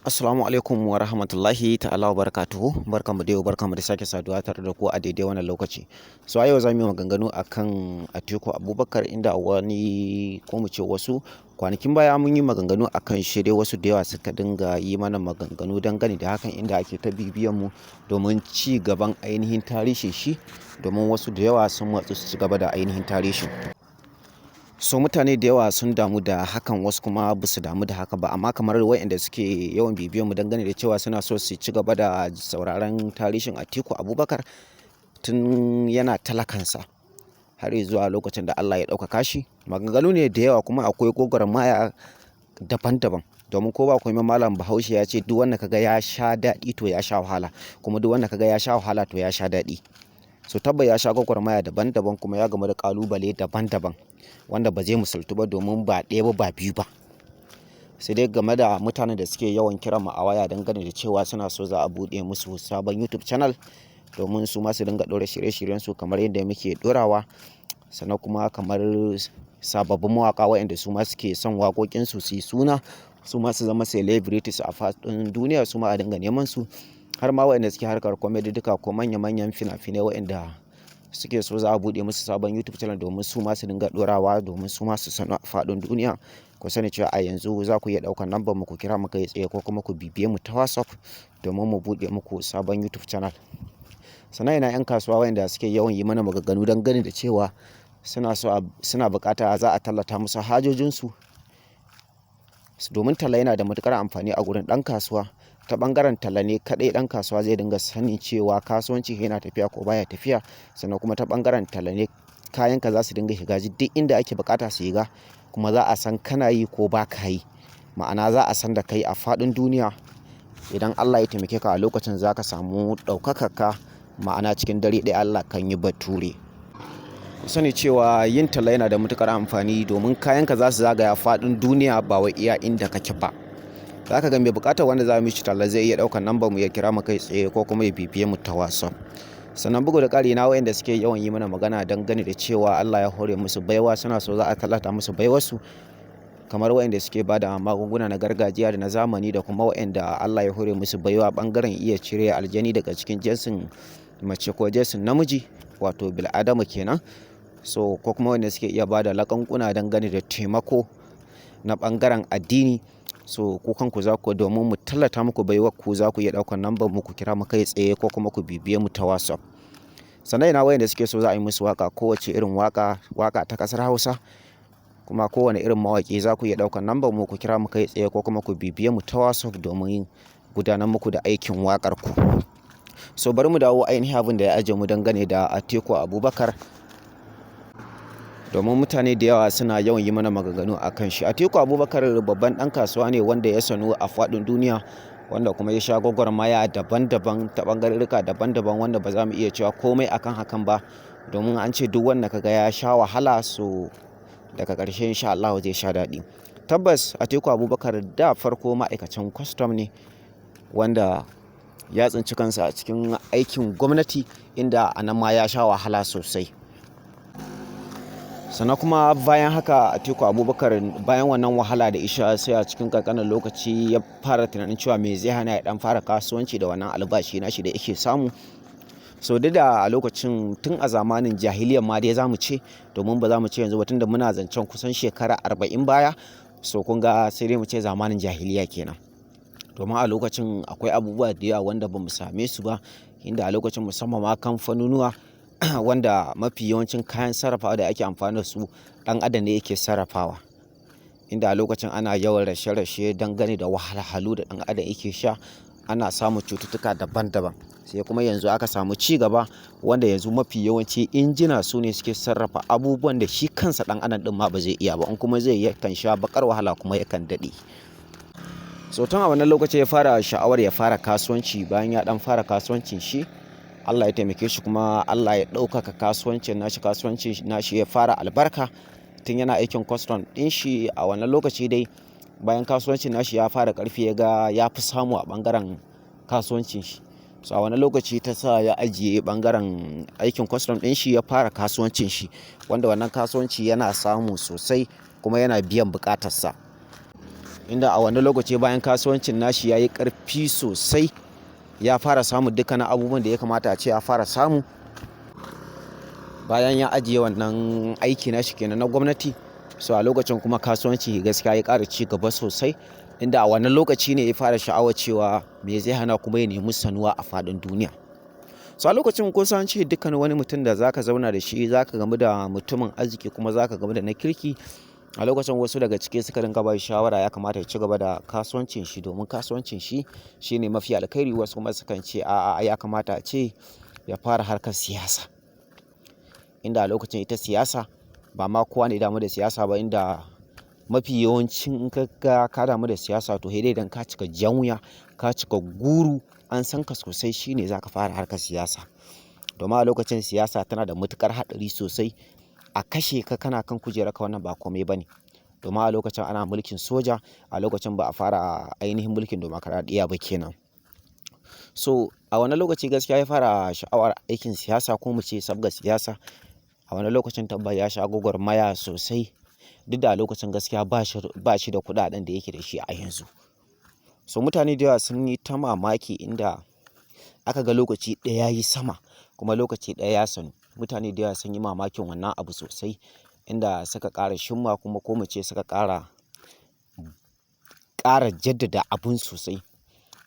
Assalamu alaikum wa rahmatullahi ta'ala wa barakatuhu. Barkanmu da yau, barkanmu da sake saduwa tare da ku a daidai wannan lokaci. So a yau za mu yi maganganu akan Atiku Abubakar, inda wani, ko mu ce wasu, kwanakin baya mun yi maganganu akan shi dai, wasu da yawa suka dinga yi mana maganganu dangane da hakan, inda ake ta bibiyan mu domin ci gaban ainihin tarihin shi, domin wasu da yawa sun matsu su ci gaba da ainihin tarihin. So mutane da yawa sun damu da hakan, wasu kuma ba su damu da haka ba. Amma kamar waɗanda suke yawan bibiyan mu dangane da cewa suna so su ci gaba da sauraron tarihin Atiku Abubakar tun yana talakansa har zuwa lokacin da Allah ya ɗaukaka shi, maganganu ne da yawa, kuma akwai gwagwarmaya daban-daban. Domin ko ba komai, Malam Bahaushe ya ce duk wanda kaga ya sha daɗi to ya sha wahala, kuma duk wanda kaga ya sha wahala to ya sha daɗi. So tabbas ya sha gwagwarmaya daban-daban, kuma ya gamu da ƙalubale daban-daban wanda ba zai misaltu ba, domin ba ɗaya ba, ba biyu ba. Sai dai game da mutanen da suke yawan kiran mu a waya dangane da cewa suna so za a buɗe musu sabon YouTube channel domin su ma su dinga ɗora shirye-shiryen su kamar yadda muke ɗorawa. Sannan kuma kamar sababbin mawaƙa waɗanda su ma suke son waƙoƙinsu su yi suna, su ma su zama celebrities a faɗin duniya, su ma a dinga neman su. Har ma waɗanda suke harkar comedy duka, ko manya-manyan fina-finai, waɗanda suke so za a buɗe musu sabon YouTube channel domin su ma su dinga ɗorawa, domin su ma su sanu a faɗin duniya. Ku sani cewa a yanzu za ku iya ɗaukar lambar mu, ku kira mu kai tsaye, ko kuma ku bibiye mu ta WhatsApp domin mu buɗe muku sabon YouTube channel. Sannan ina 'yan kasuwa waɗanda suke yawan yi mana maganganu dangane da cewa suna so, suna buƙata za a tallata musu hajojinsu. Domin talla yana da matuƙar amfani a gurin ɗan kasuwa. Ta ɓangaren talla ne kaɗai ɗan kasuwa zai dinga sanin cewa kasuwanci yana tafiya ko baya tafiya. Sannan kuma ta ɓangaren talla ne kayanka za su dinga shiga duk inda ake buƙata su shiga, kuma za a san kana yi ko ba ka yi. Ma'ana, za a san da kai a faɗin duniya. Idan Allah ya taimake ka, a lokacin za ka samu ɗaukakarka, ma'ana cikin dare ɗaya Allah kan yi bature. Ku sani cewa yin talla yana da matuƙar amfani, domin kayanka za su zagaya faɗin duniya, ba wai iya inda kake ba. Za ka ga mai buƙatar wanda za mu mishi talla zai iya ɗaukar lambar mu ya kira mu kai tsaye, ko kuma ya bibiye mu ta WhatsApp. Sannan bugu da ƙari, na wayanda suke yawan yi mana magana dangane da cewa Allah ya hore musu baiwa, suna so za a tallata musu baiwarsu, kamar wayanda suke ba da magunguna na gargajiya da na zamani, da kuma wayanda Allah ya hore musu baiwa ɓangaren iya cire aljani daga cikin jinsin mace ko jinsin namiji, wato bil'adama kenan. So ko kuma wayanda suke iya ba da laƙanƙuna dangane da taimako na ɓangaren addini. So ku kanku za ku, domin mu tallata muku baiwar ku, za ku iya ɗaukar lambar mu, ku kira mu kai tsaye, ko kuma ku bibiye mu ta WhatsApp. Sannan ina wayanda suke so za a yi musu waƙa, kowace irin waƙa, waƙa ta ƙasar Hausa, kuma kowane irin mawaƙi, za ku iya ɗaukar lambar mu, ku kira mu kai tsaye, ko kuma ku bibiye mu ta WhatsApp domin gudanar muku da aikin waƙar ku. So bari mu dawo ainihin abin da ya ajiye mu dangane da Atiku Abubakar, domin mutane da yawa suna yawan yi mana maganganu a kan shi. Atiku Abubakar babban ɗan kasuwa ne wanda ya sanu a faɗin duniya, wanda kuma ya sha gwagwarmaya daban-daban ta ɓangarorika daban-daban, wanda ba za mu iya cewa komai akan hakan ba, domin an ce duk wanda ka ga ya sha wahala, so daga ƙarshe in sha Allahu zai sha daɗi. Tabbas Atiku Abubakar da farko ma'aikacin kwastam ne, wanda ya tsinci kansa a cikin aikin gwamnati, inda a nan ma ya sha wahala sosai. Sannan kuma bayan haka, Atiku Abubakar, bayan wannan wahala da ya sha, sai a cikin ƙanƙanin lokaci ya fara tunanin cewa me zai hana ya ɗan fara kasuwanci da wannan albashi nashi da yake samu. So duk da a lokacin, tun a zamanin jahiliyyar ma dai za mu ce, domin ba za mu ce yanzu ba, tunda muna zancen kusan shekara 40 baya. So kun ga sai dai mu ce zamanin jahiliya kenan. Domin a lokacin akwai abubuwa da yawa wanda ba mu same su ba, inda a lokacin musamman ma kamfanunuwa, wanda mafi yawancin kayan sarrafawa da ake amfani da su ɗan adam ne yake sarrafawa. Inda a lokacin ana yawan rashe-rashe dangane da wahalhalu da ɗan adam yake sha, ana samun cututtuka daban-daban. Sai kuma yanzu aka samu ci gaba, wanda yanzu mafi yawanci injina su ne suke sarrafa abubuwan da shi kansa ɗan adam ɗin ma ba zai iya ba, in kuma zai yi, yakan sha baƙar wahala kuma yakan daɗe. So tun a wannan lokaci ya fara sha'awar ya fara kasuwanci. Bayan ya ɗan fara kasuwancin shi, Allah ya taimake shi, kuma Allah ya ɗaukaka kasuwancin nashi, kasuwancin nashi ya fara albarka tun yana aikin kwastam ɗin shi a wannan lokaci dai. Bayan kasuwancin nashi ya fara ƙarfi, ya ga ya fi samu a ɓangaren kasuwancin shi. So a wannan lokaci ta sa ya ajiye ɓangaren aikin kwastam ɗin shi, ya fara kasuwancin shi, wanda wannan kasuwanci yana samu sosai kuma yana biyan buƙatarsa. Inda a wannan lokaci bayan kasuwancin nashi ya yi ƙarfi sosai, ya fara samun dukkanin abubuwan da ya kamata a ce ya fara samu. Bayan ya ajiye wannan aiki nashi kenan na gwamnati. So a lokacin kuma kasuwanci gaskiya ya ƙara ci gaba sosai. Inda a wannan lokaci ne ya fara sha'awar cewa me zai hana kuma ya nemi sanuwa a faɗin duniya. So a lokacin kun san ce dukkan wani mutum da zaka zauna da shi, zaka gamu da mutumin arziki kuma zaka gamu da na kirki. A lokacin wasu daga ciki suka dinga ba shi shawara ya kamata ya ci gaba da kasuwancin shi domin kasuwancin shi shine mafi alkhairi. Wasu kuma sukan ce a'a, ya kamata a ce ya fara harkar siyasa. Inda a lokacin ita siyasa ba ma kowa ne ya damu da siyasa ba, inda mafi yawancin in ka ga ka damu da siyasa, to sai dai idan ka cika jan wuya, ka cika guru, an san ka sosai, shine za ka fara harkar siyasa. Domin a lokacin siyasa tana da matuƙar haɗari sosai. A kashe ka kana kan kujerarka, wannan ba kome ba ne. Domin a lokacin ana mulkin soja, a lokacin ba a fara ainihin mulkin dimokuraɗiyya ba kenan. So a wannan lokaci gaskiya ya fara sha'awar aikin siyasa, ko mu ce sabgar siyasa. A wannan lokacin tabbas ya sha gwagwarmaya sosai. Duk da a lokacin gaskiya ba shi da kuɗaɗen da yake da shi a yanzu. So mutane da yawa sun yi ta mamaki inda aka ga lokaci ɗaya ya yi sama kuma lokaci ɗaya ya sanu. Mutane da yawa sun yi mamakin wannan abu sosai, inda suka ƙara shimma kuma ko mu ce suka ƙara jaddada abun sosai.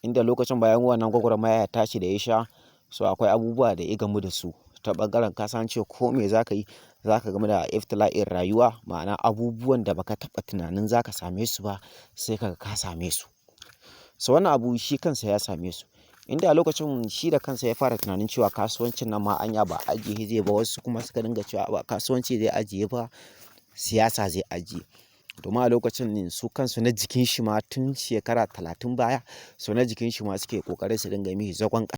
Inda lokacin bayan wannan gwagwarmaya ya tashi da ya sha, so akwai abubuwa da ya gamu da su. Ta ɓangaren ka san cewa ko me za ka yi, za ka gamu da iftila'in rayuwa, ma'ana abubuwan da ba ka taɓa tunanin za ka same su ba sai ka ga ka same su. So wannan abu shi kansa ya same su. Inda a lokacin shi da kansa ya fara tunanin cewa kasuwancin nan ma anya ba ajiye zai ba, wasu kuma suka dinga cewa ba kasuwanci zai ajiye ba, siyasa zai ajiye. Domin a lokacin su kansu na jikin shi ma tun shekara 30 baya, so na jikin shi ma suke ƙoƙarin su dinga mishi zagon ƙasa.